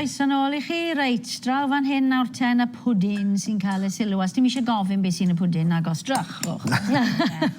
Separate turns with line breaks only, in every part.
Croeso nôl i chi. Reit, draw fan hyn nawr te yn y pwdin sy'n cael y sylw. A 'sdim eisiau gofyn beth sy'n y pwdin, nagos, drychwch.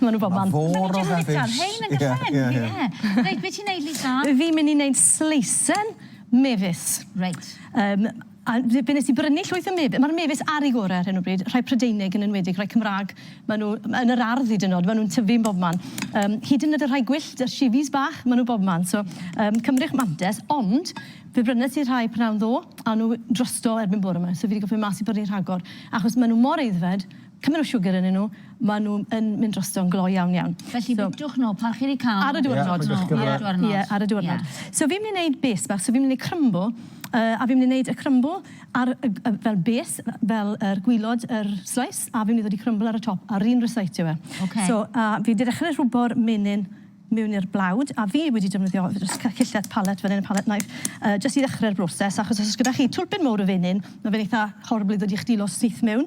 Maen nhw bob man.
Mae fôr o fefus.
Rhein yn gallen. Ie. Reit, beth ti'n neud, Lisa?
Fi'n mynd i wneud sleisen mefus.
Reit.
Um, a fe fe nes i brynu llwyth o mefus. Mae'r mefus ar ei gorau ar hyn o bryd, rhai Prydeinig yn enwedig, rhai Cymraeg. Maen nhw yn yr ardd hyd yn oed, maen nhw'n tyfu'n bob man. Um, hyd yn oed y rhai gwyllt, y shifis bach, maen nhw bob man. So, um, cymryd mantes, ond fe brynes i rhai pnawn ddo, a nhw drosto erbyn bore yma. So fi wedi gorfod mynd mas i brynu rhagor, achos maen nhw mor aeddfed, cymaint o siwgr ynddyn nhw, maen nhw yn mynd drosto yn gloi iawn iawn.
Felly
so,
bytwch nhw pan chi wedi cael
Ar y diwrnod.
Ie,
ar y diwrnod.
Ie, ar y diwrnod. So fi'n mynd i wneud base bach, so fi'n mynd i wneud crumble, uh, a fi'n mynd i wneud y crumble ar, y, fel base, fel yr gwylod yr slice, a fi'n mynd i ddod i crumble ar y top, a'r un recite yw e.
Okay.
So, a fi wedi dechrau rhwbo'r menyn mewn i'r blawd, a fi wedi defnyddio jyst cyllell palet fan hyn, palette knife, uh, jyst i ddechrau'r broses, achos os oes gyda chi twlpyn mowr o fenyn, mae fe'n eitha horrible i ddod i'ch dilo syth mewn.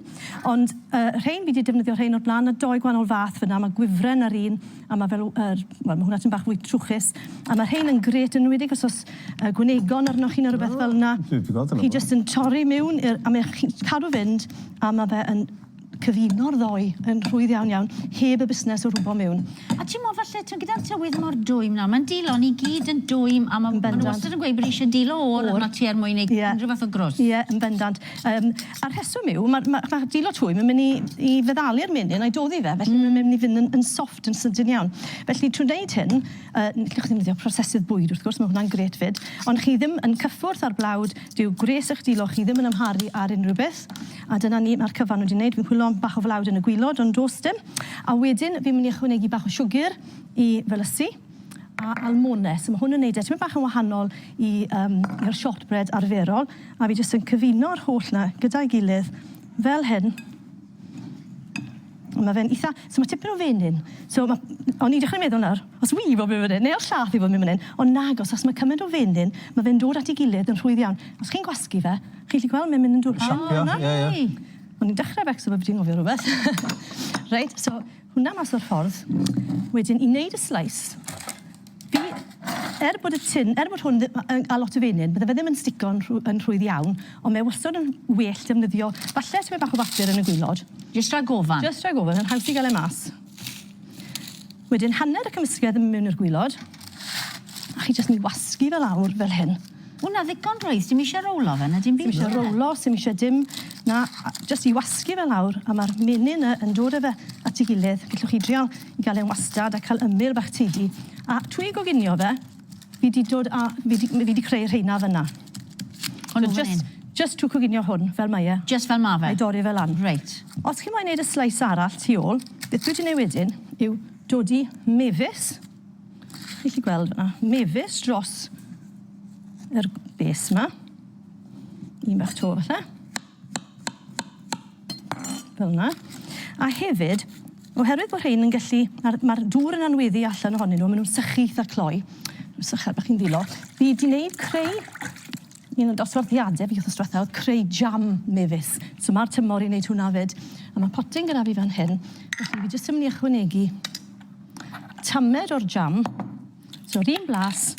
Ond uh, rhein, fi wedi defnyddio rhein o'r blaen, a doi gwahanol fath fyna, mae gwifren ar un, a mae fel, uh, wel, mae hwnna tipyn bach fwy trwchus, a mae rhein yn gret yn enwedig os oes uh, gwynegon arnoch chi neu rhywbeth fel yna. Chi jyst yn torri mewn, a mae chi'n cadw fynd, a mae fe yn cyfuno'r ddou yn rhwydd iawn iawn, heb y busnes o rwbo miwn.
A ti'n mo falle t'mo' gyda'r tywydd mor dwym nawr ma'n dilo ni gyd yn dwym a ma'
Yn
ma' nhw
bendant.
wastad yn gweud bod eisiau dilo o'r arnot ti er mwyn neud
Ie.
unrhyw fath o grwst.
Ie, yn bendant. Yym, a'r rheswm yw, ma' ma' ma' dilo twym yn mynd i i feddalu'r menyn a'i doddi fe, felly mae'n mynd i fynd yn yn soft yn sydyn iawn. Felly trwy wneud hyn, yy n- gallwch chi ddefnyddio prosesydd bwyd wrth gwrs, ma' hwnna'n grêt 'fyd, ond chi ddim yn cyffwrdd â'r blawd, dyw gwres 'ych dilo chi ddim yn amharu ar unrhyw beth. A dyna ni, mae'r cyfan wedi wneud. Fi'n chwilio am bach o flawd yn y gwilod, ond does dim. A wedyn fi'n mynd i ychwanegu bach o siwgr i felysu a almone. So mae hwn yn wneud e tipyn bach yn wahanol i, um, i'r shortbread arferol. A fi jyst yn cyfuno'r holl na gyda'i gilydd fel hyn. Mae fe'n eitha... So mae tipyn o fenyn. So ma'... O'n i'n dechrau meddwl nawr, os wi i fod mynd fan hyn, neu os llath i fod mynd fan hyn, ond nagos, os mae cymaint o fenyn, mae fe'n dod at ei gilydd yn rhwydd iawn. Os chi'n gwasgu fe, chi'n gallu gweld mae'n mynd yn dŵr.
Siapio, ie, ie.
O'n i'n dechrau becso bod fi 'di anghofio rhywbeth. Reit, so hwnna mas o'r ffordd. Wedyn, i wneud y slice, Fi, er bod y tin, er bod hwn yn a lot o fenyn, bydde fe ddim yn stico yn rhw- yn rhwydd iawn, ond mae wastad yn well defnyddio, falle tymed bach o bapur yn y gwilod.
Jyst rhag ofan.
Jyst rhag ofan, yn haws i gael e mas. Wedyn hanner y cymysgedd yn mynd mewn i'r gwilod, a chi jyst yn ei wasgu fe lawr fel hyn.
O na, ddigon rwydd, dim eisiau rowlo fe na dim byd.
Sim eisiau rowlo, sim eisiau dim, na, jyst i wasgu fe lawr, a mae'r menyn 'na yn dod â fe at ei gilydd. Gallwch chi drial i gael e'n wastad a cael ymyl bach tidy. A trwy goginio fe, fi 'di dod â, fi 'di, fi 'di creu rheina fyna.
Hwn
so just, just trwy coginio hwn fel mae e.
Just fel ma fe?
A'i dorri fe lan.
Reit.
Os chi moyn neud y slice arall tu ôl, beth dwi 'di neud wedyn yw dodi mefus, Chi'n gallu gweld fan'na, mefus dros yr base 'ma. Un bach 'to falle. Fel 'na. A hefyd, oherwydd bod rhein yn gallu, ma'r ma dŵr yn anweddu allan ohonyn nhw, maen nhw'n sychu eitha cloi. Sychad bach chi'n ddilo. Fi 'di wneud creu un o'r dosbarthiadau fi wythnos diwetha oedd creu jam mefus. So mae'r tymor i wneud hwnna 'fyd. A mae potyn gyda fi fan hyn. Felly fi jyst yn mynd i ychwanegu tamed o'r jam. So yr un blas,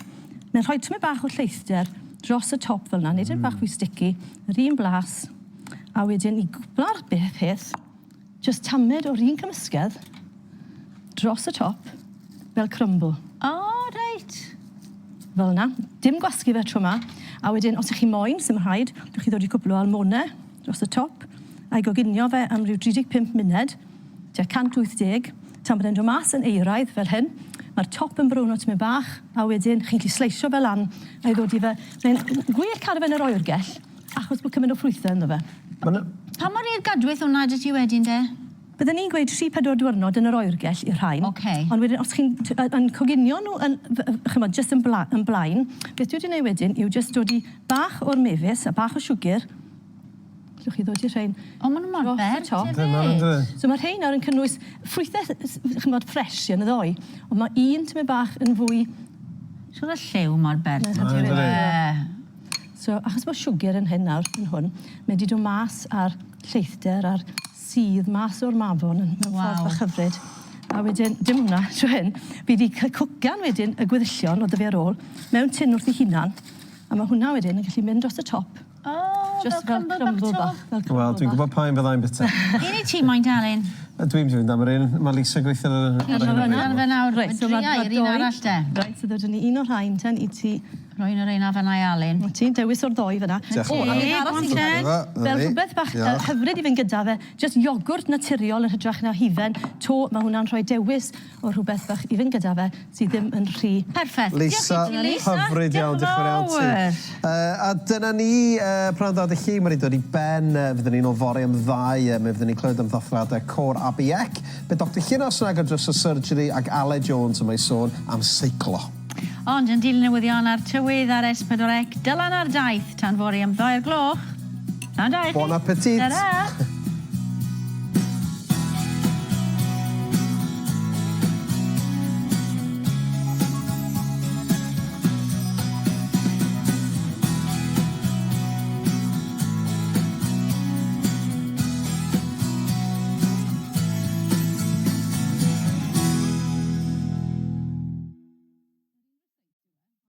mae'n rhoi tymed bach o lleithder dros y top fel yna, neud e'n bach fwy sticky, yr un blas, a wedyn i gwpla'r peth, jyst tamed o'r un cymysgedd dros y top, fel crumble.
O, reit.
Fel yna. Dim gwasgu fe tro 'ma. A wedyn, os 'ych chi moyn, sim rhaid, gewch chi ddod i cwpl o almone dros y top, a'i goginio fe am ryw 35 munud, tua 180, tan bod e'n dod mas yn euraidd fel hyn. Mae'r top yn browno tymed bach, a wedyn chi'n gallu sleisio fe lan a'i ddod i fe. Mae'n gwell cadw fe yn yr oergell, achos bod cymaint o ffrwythau ynddo fe.
Ma' 'na...
Pa mor hir gadwith hwnna 'da ti wedyn de?
Bydden ni'n gweud tri pedwar diwrnod yn yr oergell i'r rhain.
Ocê.
Ond wedyn os chi'n t- yy yn coginio nhw yn f- yy ch'mod jyst yn bla- yn blaen, beth dwi 'di neud wedyn yw jyst dodi bach o'r mefus a bach o siwgr, Gallwch chi ddodi rhein.
O ma' nhw mor bert hefyd.
Yndyn ma' nhw yndyn?
So ma' rhein nawr yn cynnwys ffrwythe s- ch'mod ffresh sy yn y ddou, ond ma' un tymed bach yn fwy...
Shwd y lliw mor bert
yndyw e?
So achos bod siwgr yn hyn nawr, yn hwn, mae 'di dod mas â'r lleithder a'r sudd mas o'r mafon yn mewn ffordd bach hyfryd. A wedyn, dim hwnna, tro hyn, fi 'di cwcan wedyn y gweddillion o'dd 'da fi ar ôl mewn tin wrth 'i hunan. A mae hwnna wedyn yn gallu mynd dros y top.
O,
Just
fel crumble bach
crumble
to.
bach. Fel crumble
Wel, dwi'n
bach.
gwybod pa un fyddai'n bita.
Un i ti moyn Alun.
A Dwi'n mynd am yr un. Mae Lisa gweithio ar yr ar hyn o bryd.
Ar fe nawr.
Reit, so
Dria
ma'
i'r un arall de.
Reit, so ddod ni un o'r rhain ten i ti.
Rhoi un o'r un afan i Alun.
O ti'n dewis o'r ddoi fyna.
Diolch
O,
yn
a
fawr.
beth arall
Go
sy'n
on, ten.
Fel rhywbeth bach
Diolch.
hyfryd i fynd gyda fe, just iogwrt naturiol yn hytrach na hufen, to, mae hwnna'n rhoi dewis o rhywbeth bach i fynd gyda fe sydd ddim yn rhy...
Perffaith.
Lisa,
Diolch i ti, Lisa.
hyfryd iawn, diolch yn fawr iawn ti. A dyna ni, prynhawn da dy llun, mae'n dod i ben, fyddwn ni'n ôl fory am ddau, mi fyddwn ni'n clywed am ddathliadau Côr ABEC, bydd Dr Llinos yn agor dros y surgery ac Aled Jones yn mae sôn am seiclo.
Ond yn dilyn newyddion ar tywydd ar S4C, Dylan ar daith tan fory am ddau o'r gloch. Pnawn da i chi.
Bon appetit.
Ta-ra.